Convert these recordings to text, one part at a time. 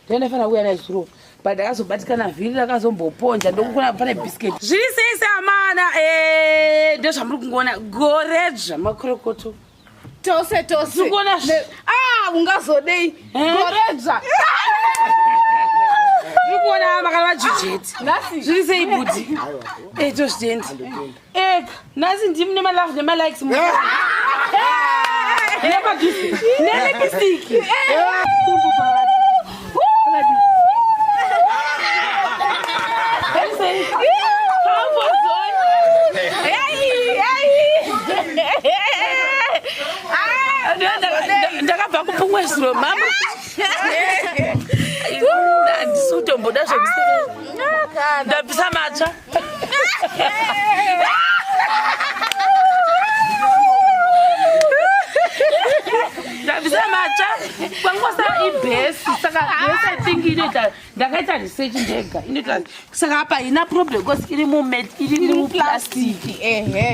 Ndaindafanira kuuya naye zuro but ndakazobatikana vhiri rakazomboponja ndokukona pane biscuit. Zviri sei samana eh, ndozvamuri kungoona goredzva makorokoto. Tose tose. Tikuona ah ungazodei eh? goredzva. Tiri kuona makana vajujeti. Nhasi zviri sei bhudhi? Eh tozvitendi. Ega, nhasi ndimi nemalove nemalikes mu. Nemagift, nelipstick. Ndakabva kupumwe zuro mama. Handisi kutomboda zvekuseka. Ndabvisa matsva. Ndabvisa matsva kwangosa ibhesi saka bhesi I think inoita ndakaita research ndega inoita saka apa haina problem because iri mumet iri muplastic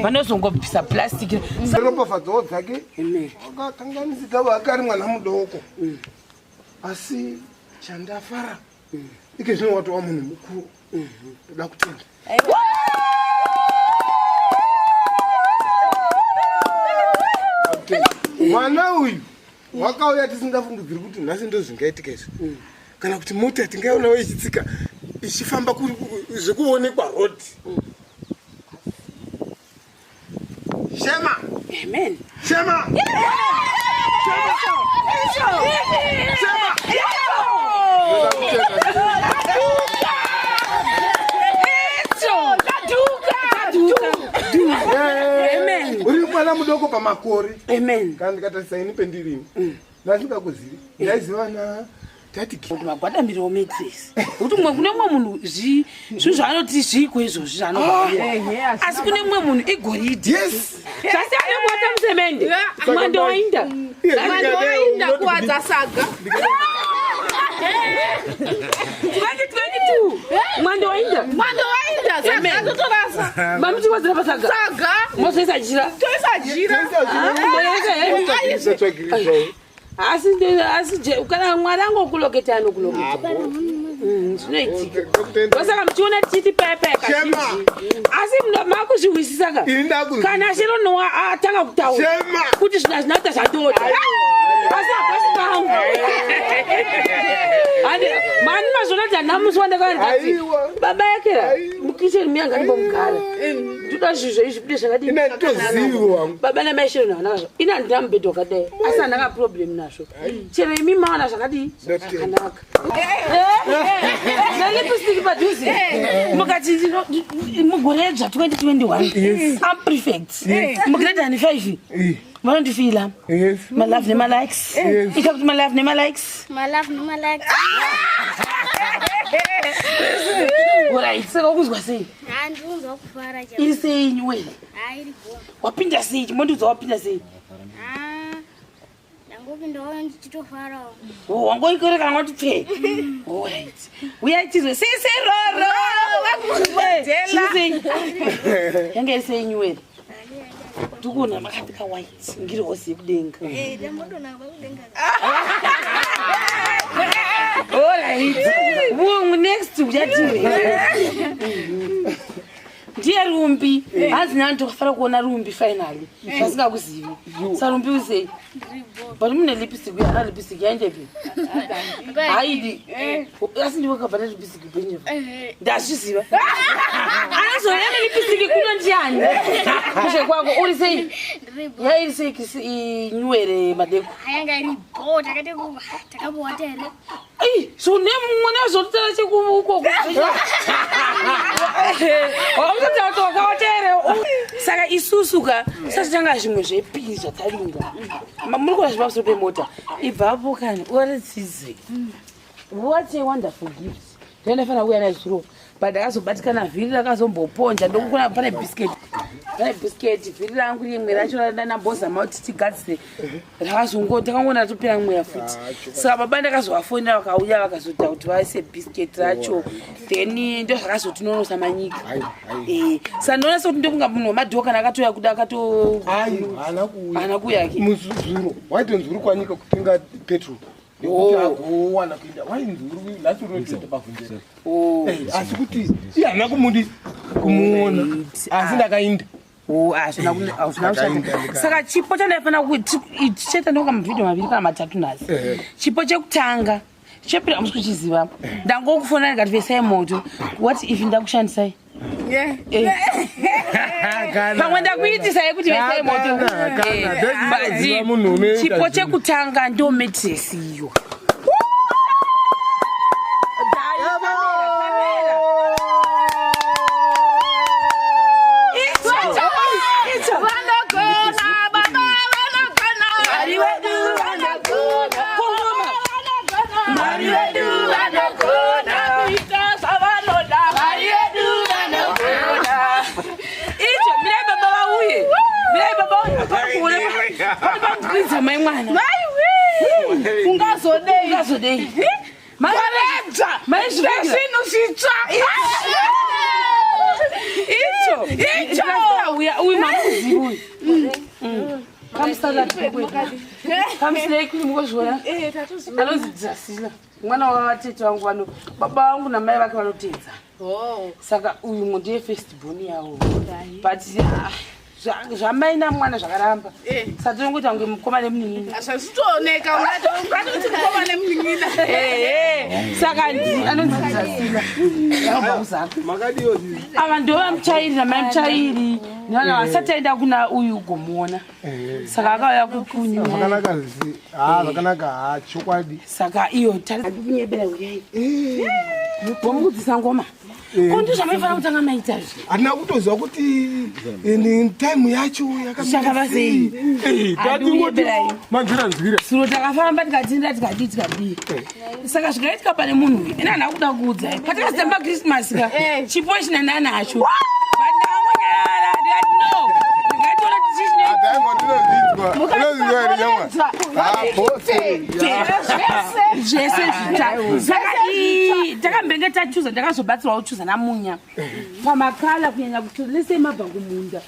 vanozongobvisa plastic Ropafadzo dzake wakakanganisika vakari mwana mudoko asi chandafara ike zvino watova munhu mukuru ndoda kutenda. Mwana uyu wakauya tisingafungidziri kuti nhasi ndozvingaitika izvi kana kuti mota tingaionawo ichitsika ichifamba zvekuonekwa road. Shema. Amen. Shema. Shema. Shema. Uri mwana mudoko pamakore. Amen. Kana ndikatarisa ini pendirini. Ndasingakuzivi. Ndaiziva na tati kuti magwadamirawo matress nekuti mumwe kune mumwe munhu zvinhu zvaanoti zviiko izvozvi zvaanoa asi kune mumwe munhu igoridhe yes zvasi anobata musemende mwando wainda mwando wainda kuwadza saga 2022 mwando wainda mwando wainda saga totorasa mamuchiwadzira pasaga saga mozoisa jira toisa jira Asi asi kana Mwari angokuloketa anokuloketa. Zvinoitika. Ndosaka muchiona tichiti paya paya kazhinji. Asi makuzvihwisisa ka. Kana chero Noa atanga kutaura kuti zvinhu hazvina kuita zvandoda. Asi hapasi pangu. Ande mani mazvona kuti handina musi wandakauya ndikati baba yakera mukitchen muya ngatimbomugara. Ndoda zvinhu zvenyu zvibude zvakadii. Baba namai Sharon havana kazvo. Ini handina mubhedha wakadai asi handina ka problem nazvo. Chero imi mawana zvakadii zvakanaka. Nelipstick padhuze mukati mugore dzva 2021 I'm prefect mugrade ani 5 vanondifila malove nemalikes ita kuti malove nemalikes malove nemalikes. Alright, saka ukuzwa sei? Handinzwa kufara chaizvo. Iri sei nyuwe? Ah, iri bho. Wapinda sei? Chimondiudza wapinda sei? Ah, ndangopindawo ndichitofarawo. Oh, wangoikore kana wati pfee. Alright. Uyai tizwe sisi roro. Vakubhodhela. Yange iri sei nyuwe? Ndikuona makapfeka white ngirozi yekudenga. Eh, ndambodona kudenga. Alright. Wong next uchatire. Ndiye Rumbi. Hanzi nani tokafara kuona Rumbi finally. Zvasingakuzivi. Sarumbi usei. But mune lipstick uya ana lipstick yaendepi? Haidi. Asi ndiwe kabva nelipstick penyepa. Ndazviziva. Anozouya nelipstick kuno ndiani? Kushe kwako uri sei? Yairi sei kisi inywere madeko? Yanga iri bho takati takambowata here? Ei, so ne mwana azototara chekuuko. Wakutotaura kuti wakawata here? Saka isusu ka tisati tanga zvimwe zvepiri zvatavinga. Muri kuona zviri pamusoro pemota. Ibvapo kani uratidze. What a wonderful gift. Ndaindafanira kuuya naye zuro but ndakazobatikana vhiri rakazomboponja ndokukona pane biscuit pane biscuit vhiri rangu rimwe racho ndambozama kuti tigadzire rakazongo takangoona ratopera mweya futi saka baba ndakazovafonera vakauya vakazoita kuti vaise biscuit racho then ndozvakazotinorosa manyika eh, saka ndinoona sekuti ndokunga munhu wemadhoo kana akatouya kuda akato haana kuuya ke muzuro waitonzi uri kwanyika kutenga petrol. Nekuti agowana kuenda wainzi uri nhasi unotoenda pavhunzera. Eh, asi kuti iye haana kumudi kumuona asi ndakainda. Oh, hazvina hazvina kushata. Saka chipo chandaifanira tichaita ndoka mavhidhiyo maviri kana matatu nhasi. Chipo chekutanga chepiri hamusi kuchiziva. Ndangokufonera ndikati vesai moto. What if ndakushandisai? Eh. Pamwe ndakuitisai kuti vesai moto. Kana, kana. Eh, Ndozvinoziva but munhu unoita Chipo zvinhu. chekutanga ndo matress iyo. Icho. Vanogona baba vanogona. Mwari wedu vanogona. Kungoma. Mwari wedu vanogona kuita zvavanoda. Mwari wedu vanogona. Icho, mirai baba vauye. Mirai baba vauye. Pari kuona pari pakukwidza mai mwana. Maiwe. Ungazodei. Ungazodei. Maredza. Mai zviringa. Zvinhu zvitsva. Icho. Icho. Uya uyu mamuzivi uyu. Kamusala Kamusala kuri mukozviona. Eh, tatozviona. Anonzi Drasila. Mwana wavatete vangu vano baba vangu namai vake vanotedza. Oh. Saka uyu ndiye first born yavo. But ah, zvamai namwana zvakaramba. Eh. Saka tinongoita kunge mukoma nemunin'ina. Zvazvitooneka ungatoti mukoma nemunin'ina. Ehe, saka anonzi Drasila. Yakabva kuzaka. Makadiwo zizi. Ava ndova muchairi namai muchairi. Nevana vasati aenda kuna uyu ugomuona. Saka akauya kukunyura. Zvakanaka zizi. Ah, zvakanaka ha chokwadi. Saka iyo andikunyebera uyai. Womukudzisa ngoma. Ko ndizvo zvamaifanira kutanga maita zve. Handina kutoziva kuti ni time yacho Zvakava sei? Eh, tatingoti Handikunyeberai. manzwira nzwira. Suro takafamba tikatinda tikadii tikadii. Saka zvikaitika pane munhu uyu. Ina handina kuda kuudzai. Patakazotamba Christmas ka. Chipo china nanacho. But ndakangonyarara ndikati no. Ndikatoona kuti chii chinoitika. Diamond unozvinzwa. Unozvinzwa here nyama? Ah, boss. Zvese zvitsva. Saka iyi takambenge tachuza ndakazobatsirwa kuchuza namunya pamakala kunyanya kuti lese mabva kumunda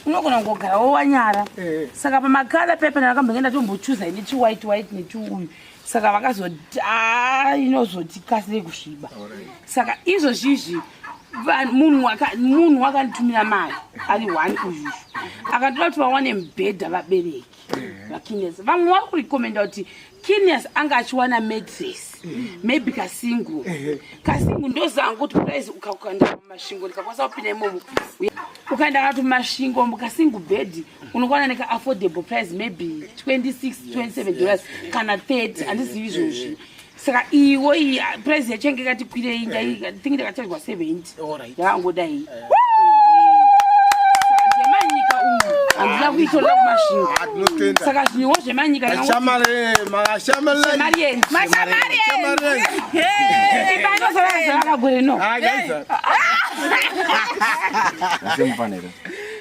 unogona kungogara wowanyara. Saka pamakala pepa ndakambenge ndatombochuza ine chiwhite white nechiuyu. Saka vakazoti "Ah, inozoti kasire kusviba. Saka izvozvizvi munhu wakanditumira mari ari one uyuyu akatoda kuti vawane mubhedha vabereki vaKinias. Vamwe vari kurekomenda kuti Kinias anga achiwana mattress maybe kasingle kasingle ndozangu kuti price ukaenda mumasvingo ndikakwanisa kupinda imomo ukaenda kati mumasvingo mukasingle bed unokwana neka affordable price maybe 26 $27 kana 30, handizivi izvozvi. Saka iwo iyi price yacho yange ikati kwirei, think ndakachajwa 70 yakangodai. Saka ndemanyika uyu handina kuitorera kumasvingo. Ah, tinotenda. Saka zvinhuwo zvemanyika. Mashamare, mashamare. Marienzi. Mashamare. Ibanosakagore no. Ah, guys. Asemufanira.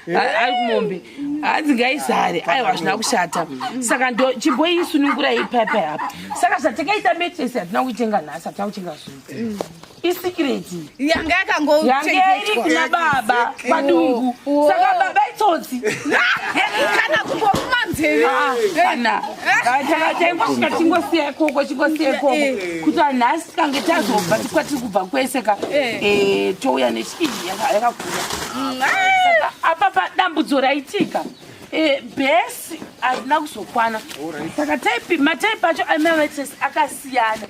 Ari kumombe hanzi ngaizare. Aiwa, hazvina kushata. Saka ndo chimboisunungurai ipaipai apa. Saka zvatakaita, mattress hatina kuitenga nhasi, hatina kutenga zvinhu, isecret. Yanga Yange iri yakangochengetwa. kuna baba padungu. Saka baba itsotsi. Kana kumbokuma nzeve. Ah, kana taingosvika chingosiya ikoko, chingosiya ikoko kuti nhasi tikange tazobva tikwatiri kubva kwese ka touya nechiii yakakura. Saka apa padambudzo raitika, bhesi hazina kuzokwana. Saka type matype acho amamattress akasiyana.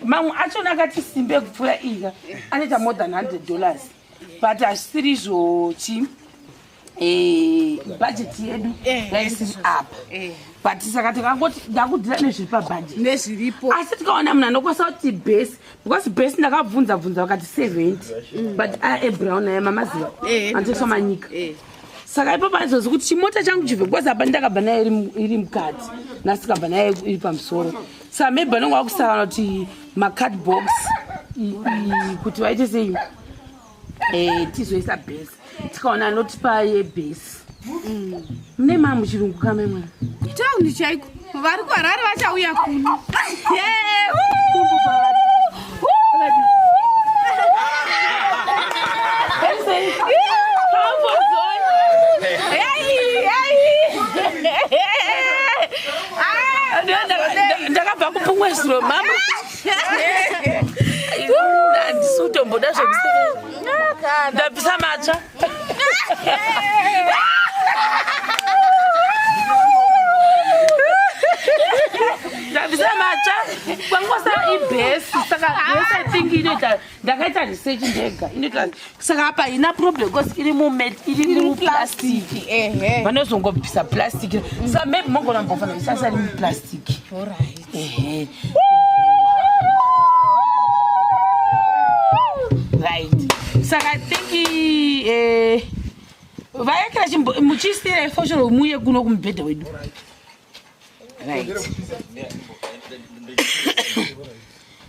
Mamwe achona akati simbe kupfuura iya anoita more than $100, but hazvisiri izvo chi budget yedu yaisiri apa. But saka takangoti ndakudhira nezviri pabudget. Nezviripo. Asi tikaona munhu anokwanisa kuti base, because base ndakabvunza bvunza vakati 70, but aya ebrown aya mamaziva anotengeswa manyika. Saka ipapo aizozi kuti chimota changu chibve, because apa ndakabva nayo iri mukati, nhasi tikabva nayo iri pamusoro. Saka maybe vanonge vakusangana kuti macardbox kuti vaite sei, tizoisa base tikaona anotipa yebase. Mune maa muchirungu kamai mwana? Taundi chaiko, vari kuHarare vachauya kuno. Comfort zone. Hey, hey. Ndakabva kupumwe zviro. Musamboda zvekuseka. Ndabvisa matsva. Ndabvisa matsva. Kwangosa ibhesi saka bhesi I think inoita ndakaita research ndega inoita saka apa haina problem because iri mumet iri muplastic Ehe. vanozongobvisa plastic saka maybe mogona mbofana isasa iri muplastic ehe right saka i think eh, vayakira chimbo muchiisira ifoshoro muye kuno kumubhedha wedu right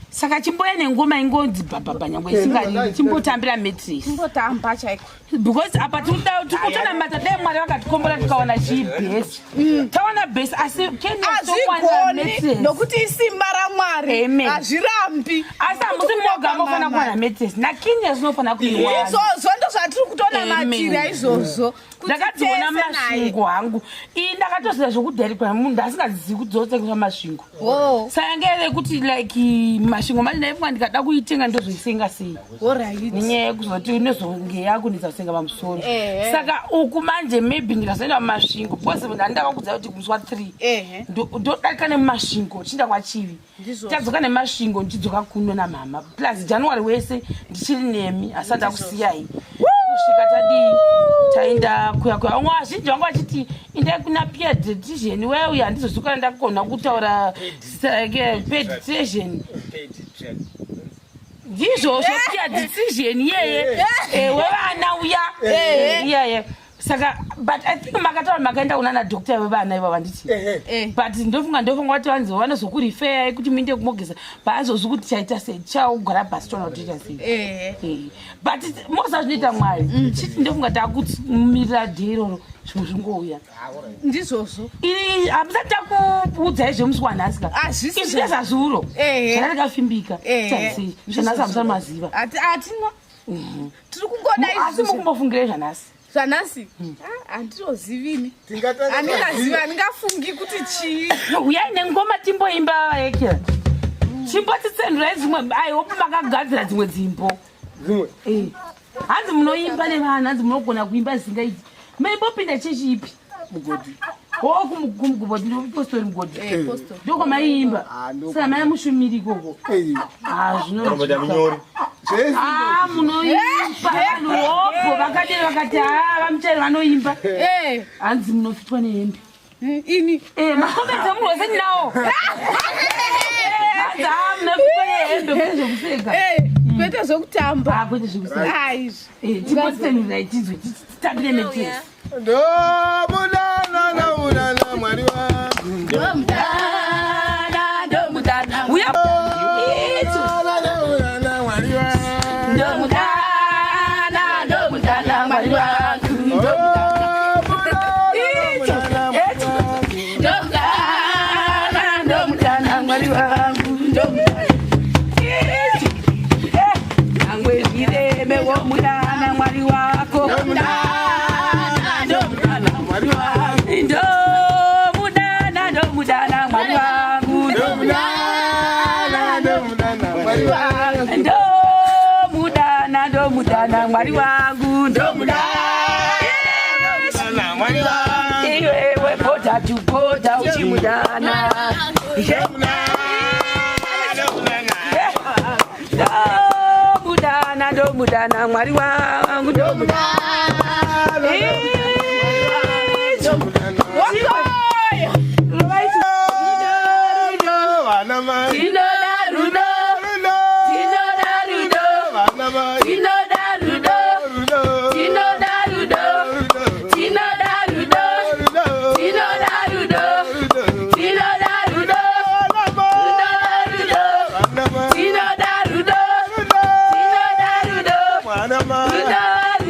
saka chimboya nengoma ingonzi bhabhabha nyangwe isingariri chimbotambira matress Chimbotamba chaiko. Because apa tikutonamata dai Mwari vakatikombola tikawana chibhesi tawana bhesi asi Hazvigoni nokuti isimba raMwari. Amen. Hazvirambi. Asi hamusi moga mofanira kuwana matress nakenya zvinofanira kuiwana. Izvozvo ndozvatiri kutonamatira Amen. izvozvo. Kuti Ndakadziona tese naye. Masvingo hangu iyi ndakatoziva zvekudherikwa munhu asingazivi kudzosekesa Masvingo. Oh, Saka yange yekuti like Masvingo manje ndaifunga ndikada kuitenga ndozoisenga sei alright. Nenyaya yekuzoti inozonge yakunetsa kusenga pamusoro. Ehe. Saka uku manje maybe ndikazoenda muMasvingo because ndandakakudza kuti musi wa3 Ehe. ndodarika nemuMasvingo ndichienda kwaChivi. Ndizvozvo. Tadzoka neMasvingo ndichidzoka kuno namama plus January wese ndichiri nemi asi andakusiyai kusvika tadii taenda kuya kuya. Vamwe vazhinji vanga vachiti indai kuna pediatrician weuya handizozivi kana ndakugona kutaura pediatrician ndizvozvo pediatrician iyeye wevana uya iyeye. Saka but I think makataura makaenda kuna nadoctor vevana ivava nditi but ndofunga kuti vanzi vanozokurifeyai kuti muinde kumogeza paanzozi kuti chaita sei chaugara pasi toona kuti toita sei. But moza zvinoita Mwari chiti ndofunga takumirira dhei iroro zvimwe zvingouya. Ndizvozvo. Iri hamusati takuudzai zvemusi wanhasi ka. Hazvisi Izvi ndezvazuro zvakatikafimbika taisei zvanhasi hamusati maziva. Hatina. Tiri kungoda Asi izvozvo. mukumbofungirei zvanhasi? Zvanhasi? Ah, handitozivini. Tingatanga Handingazivi, handingafungi kuti chii. Uyai nengoma timboimba vaekera chimbotitsendurai dzimwe. I hope makagadzira dzimwe dzimbo. Dzimwe. Hanzi munoimba nevana, hanzi munogona kuimba zvisingaiti. Maimbopinda chechi ipi? Mugodhi. O kumugodhi ndopostori Mugodhi? Postori. Ndokwamaiimba? Ah, ndokwa- Saka mai mushumiri ikoko? Ah, Rombo munyori. Zvese. Ah, munoimba vanhu hobho vakadero vakati ha vamuchairi vanoimba. Hanzi munofitwa nehembe. Ini? Makomedzi emunhu wese ndinawo. Hanzi ha munofitwa nehembe kwete zvekuseka. Kwete zvokutamba. Ah, kwete zvekuseka. Ah, izvi. Timbotsendurai tizwe titambire matress. Ndomunana namunana Mwari wangu. Uya. Ndomunana Mwari wangu. Ndomudana, ndomudana Mwari wangu. Ndomunana Mwari wangu. Ndomudana, ndomudana Mwari wangu. Ndomudana. Nyangwe zvireme womudana Mwari wako. Ndomudana, ndomudana Mwari wangu. Ndomudana, ndomudana Mwari wangu. Ndomunana ndomunana Mwari wangu. Ndomudana, ndomudana Mwari wangu. Ndomudana. Ndomunana Mwari wangu. Iwewe border to border uchimudana. Ndomudana, ndomudana Mwari wangu. Ndomudana. Vana mai. Tinoda rudo. Rudo. Tinoda rudo. Vana mai. Tinoda rudo. Rudo. Tinoda rudo. Rudo. Tinoda rudo. Rudo. Tinoda rudo. Rudo. Tinoda rudo. Vana mai. Tinoda rudo. Vana mai. Tinoda rudo. Rudo. Tinoda rudo. Vana mai. Rudo,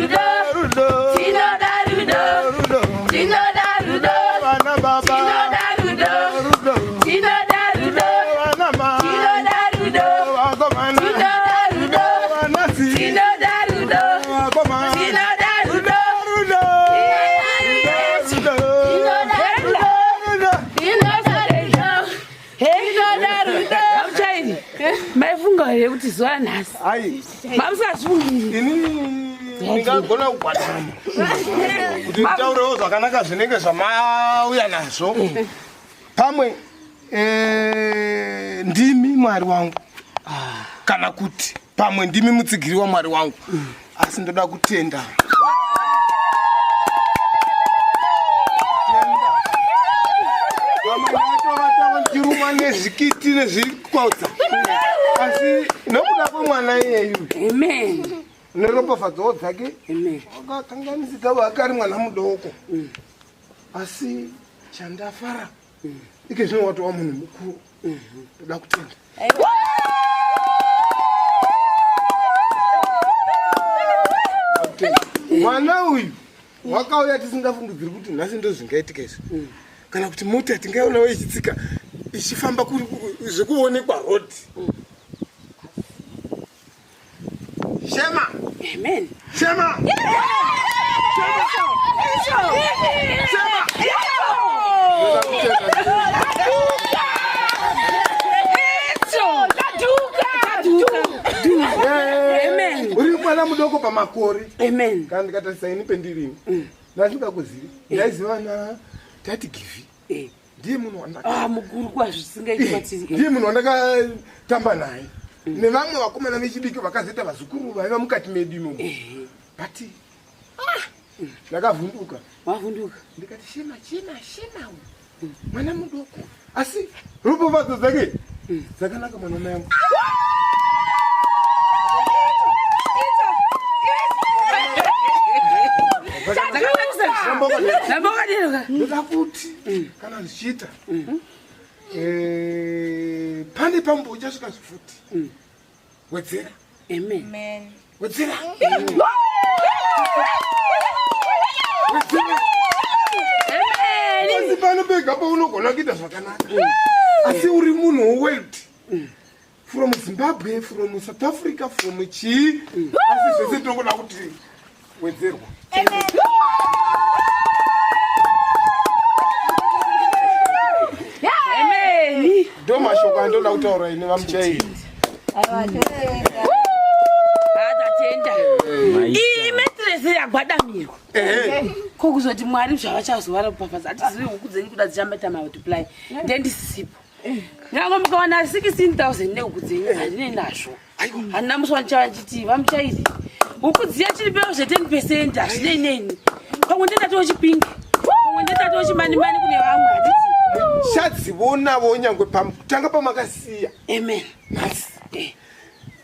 rudo. Rudo. Tinoda rudo. Rudo. Tinoda rudo. Vana baba. Tinoda rudo. Rudo. Tinoda rudo. Vana mai. Tinoda rudo. Vakomana. Tinoda rudo. Vana si. Tinoda rudo. Vakomana. Tinoda rudo. Rudo. Rudo. Tinoda rudo. Rudo. Tinoda rudo. Tinoda rudo. Amuchairi. Mambofunga here kuti zuva ranhasi? Ai. Mamusazvifungiri. Ini ndingagona kugwadama kuti nditaurewo zvakanaka zvinenge zvamauya nazvo. Pamwe eh, ndimi Mwari wangu kana kuti pamwe ndimi mutsigiri waMwari wangu, asi ndoda kutenda. Vamwe vatovatawo ndichirumwa nezvikiti nezvikotsa, asi nokuda kwemwana iyeyu Amen. neropafadzo dzake Amen. wakakanganisika akari mwana mudoko, asi chandafara ike zvino watova munhu mukuru. Ndoda kutenda. Mwana uyu wakauya tisingafungidziri kuti nhasi ndo zvingaitika izvi, kana kuti mota tingaionawo ichitsika ichifamba zvekuonekwa road. Shema! Amen. Shema! Shema! Ndoda kutenda. Amen. Uri mwana mudoko pamakore. Amen. Kana ndikatarisa ini pendirini, ndasingakuzivi, ndaiziva na Tati Givi. Ndiye munhu wandaka Ah, mukuru kwazvo zvisingaiti kwatiri. Ndiye munhu wandakatamba naye nevamwe vakomana vechidiki vakazoita vazukuru vaiva mukati medu imomo, but ah, ndakavhunduka. Wavhunduka. Ndikati, "Shema, Shema, Shema uyu mwana mudoko, asi ropafadzo dzake dzakanaka, mwana mai angu." Ramba wakadero. Ndoda kuti kana zvichiita, pane pambo uchasvika zvifuti, wedzera. Amen. Wedzera, wedzera. Amen. Pasi pano pega paunogona kuita zvakanaka, asi uri munhu weworld, from Zimbabwe, from South Africa, from chii, asi zvese tinongoda kuti wedzerwa. Amen. Ndo mashoko andoda kutaura ini, vamuchairi. Tatenda. Iyi mattress yagwadamirwa. Ko kuzoti Mwari zvavachazovaropafadza, hatizivi huku dzenyu kuda dzichambaita multiply, ndendisipo. Nyange mukawana 16,000 nehuku dzenyu, handinei nazvo. Handina musi wandichava ndichiti, "Vamuchairi, huku dziya chiripewo zve10%." Hazvinei neni. Pamwe ndendatiwo Chipinge, pamwe ndendatiwo Chimanimani kune vamwe, handiti? Chadzivonavo nyangwe pamutanga pamakasiya. Amen. Nhasi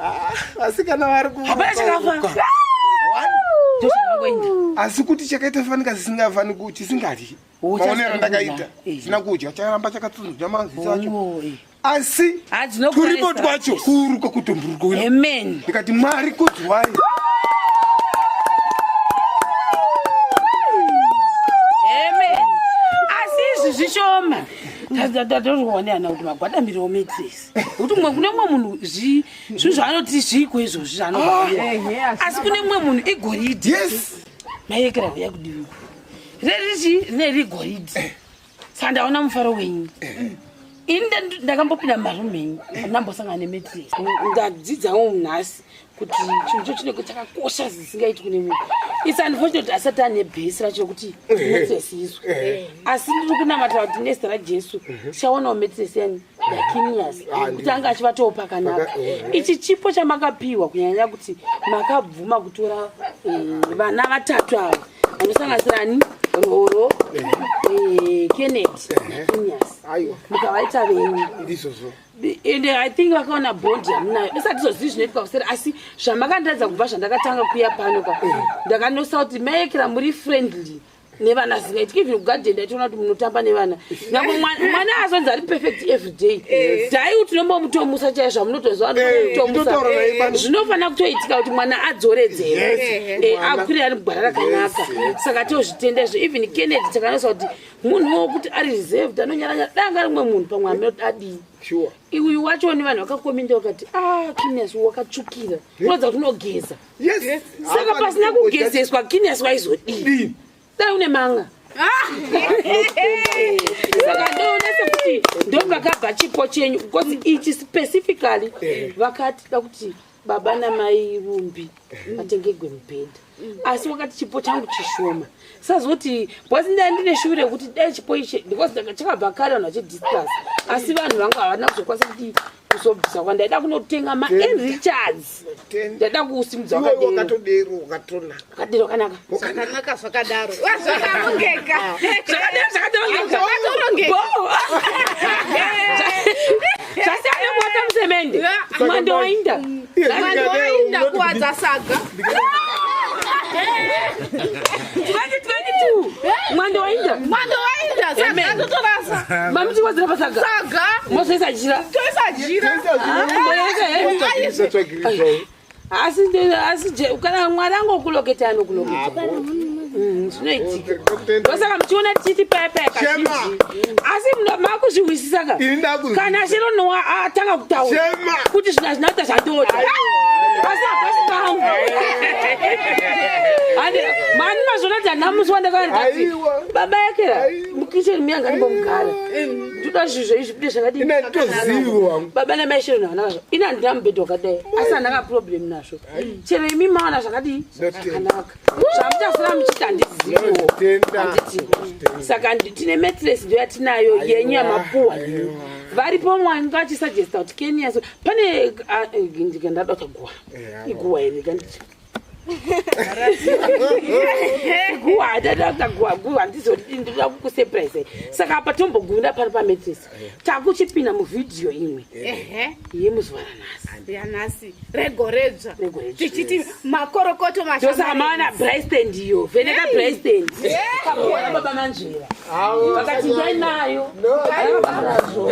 Ah, vasikana vari Hapana chakafa. kuruka. Ndozvakangoenda. Asi kuti chakaita fanika zisingafani chisingadyi. Oh, Maonero chasina andakaita, kudya. sina kudya, charamba chakatsunzwa maziso acho. Oh, eh. Asi Hadzinokuresa. turipo twacho kuruka kutomburuka. Amen. Ndikati, "Mwari kudzwai." Amen. Asi izvi zvishoma. Tatozvione kuti magwadamiriwo mattress, kuti mumwe kune mumwe munhu zvinhu zvaanoti zviiko izvozvi zvaanogwadamira, asi kune mumwe munhu igoridhe. Maiyekera uya kudivi rerichi rine rigoridhe. Saka ndaona mufaro wenyu. Ini ndakambopinda mumarumu enyu, ndambosangana nemattress. Ndadzidzawo nhasi kuti chinhu cho chinenge chakakosha zisingaiti kune munhu. It's unfortunate kuti asati ane bhesi racho rekuti mattress izwe, asi ndiri kunamatira kuti nezita raJesu tichaonawo mattress yani yaKinias, kuti anga achivatawo pakanaka. Ichi chipo chamakapiwa, kunyanya kuti makabvuma kutora vana vatatu ava vanosanganisira ani, Roro, Kenneth naKinias, Aiwa. mukavaita venyu. Ndizvozvo. Ende I think vakaona bond yamunayo. Isatizozivi zvinoitika kuseri, asi zvamakandiratidza kubva zvandakatanga kuya pano ka, ndakanosa kuti maekera muri friendly nevana zingaitiki. Even kugadheni ndaitoona kuti munotamba nevana. Nyange mwana azonzi ari perfect everyday, dhai kuti unombomutomusa chaizvo zvamunotoziva mutomusa. Ndinotaura naye pano. Zvinofanira kutoitika kuti mwana adzoredzere, akwire ari mugwara rakanaka. Saka tozvitenda izvo. Even Kennedy takanosa kuti munhu wokuti ari reserved, anonyaranyara. Danga rimwe munhu pamwe amene adii. Uyu wacho ni vanhu vakakomenda vakati, "Ah, Kinias wakatsvukira, unoratidza kuti unogeza." Saka pasina kugezeswa, Kinias waizodii? Dii. Dai une manga. Saka ndoona sekuti ndopakabva chipo chenyu, because ichi specifically vakati da kuti baba namai Rumbi vatengegwe mubhedha, asi wakati chipo changu chishoma, sazoti because ndai ndine shure yekuti dai chipo ichi, because chakabva kare vanhu vachidiscuss, asi vanhu vangu havana kuzokwanisa kuti kuzobvisa kwa ndaida kunotenga maN Richards, ndaida kusimudza. Iwe Wakadero. Wakatodero, wakatonaka. Wakadero, wakanaka. Zvakanaka zvakadaro, zvakarongeka. Zvakadero, zvakatorongeka. Zvakatorongeka. Bo! Zvasiyana kuwata musemende, mwando wainda. Mwando wainda kuwadza saga. 2022 mwando wainda. Mwando wainda saga. Amen. Totorasa. Mamuchiwadzira pasaga. Saga. Mozoisa jira. Toisa jira. Asi kana Mwari angokuloketa, anokuloketa. Zvinoitika. Ndosaka muchiona tichiti paya paya kazhinji, asi makuzvihwisisa ka? Ini ndakuzwisisa. Kana Sheronowa atanga kutaura Shema. kuti zvinhu hazvina zvandoda, asi hapasi pangu. Ande mani mazvona kuti handina musi wandakava ndikati, Aiwa. "Baba yakera, Aiwa. mukicheni muyanga ndimbomugara, ndoda zvinhu izvi bude zvakadii." Ine nditozivi wangu. Baba namai Shero havana kazvo. Ini handina mubhedha wakadai, asi handina kaproblem nazvo. Chero imi maona zvakadii? Ndotenda. Zvakanaka. Zvamuchasara muchiti handiziviwo. Ndotenda. Handiti? Saka tine mattress, ndo yatinayo yenyu yamapuwa. Varipo mwanga vachisuggesta kuti kenya so pane ndikandada kuti guwa iguwa here, kanditi guwa, ndada kuti guwa, guwa handizoti ndinoda kukusurprise. Saka apa tombogunda pano pamattress, takuchipinda muvhidhiyo imwe Ehe. yemuzuva ranhasi. Yanhasi, regoredzva. Regoredzva. Tichiti makorokoto. Ndosaka maona braai stand iyo, vheneka braai stand kapuwa nababa Manzvera, vakati ndainayo. No. Nazvo.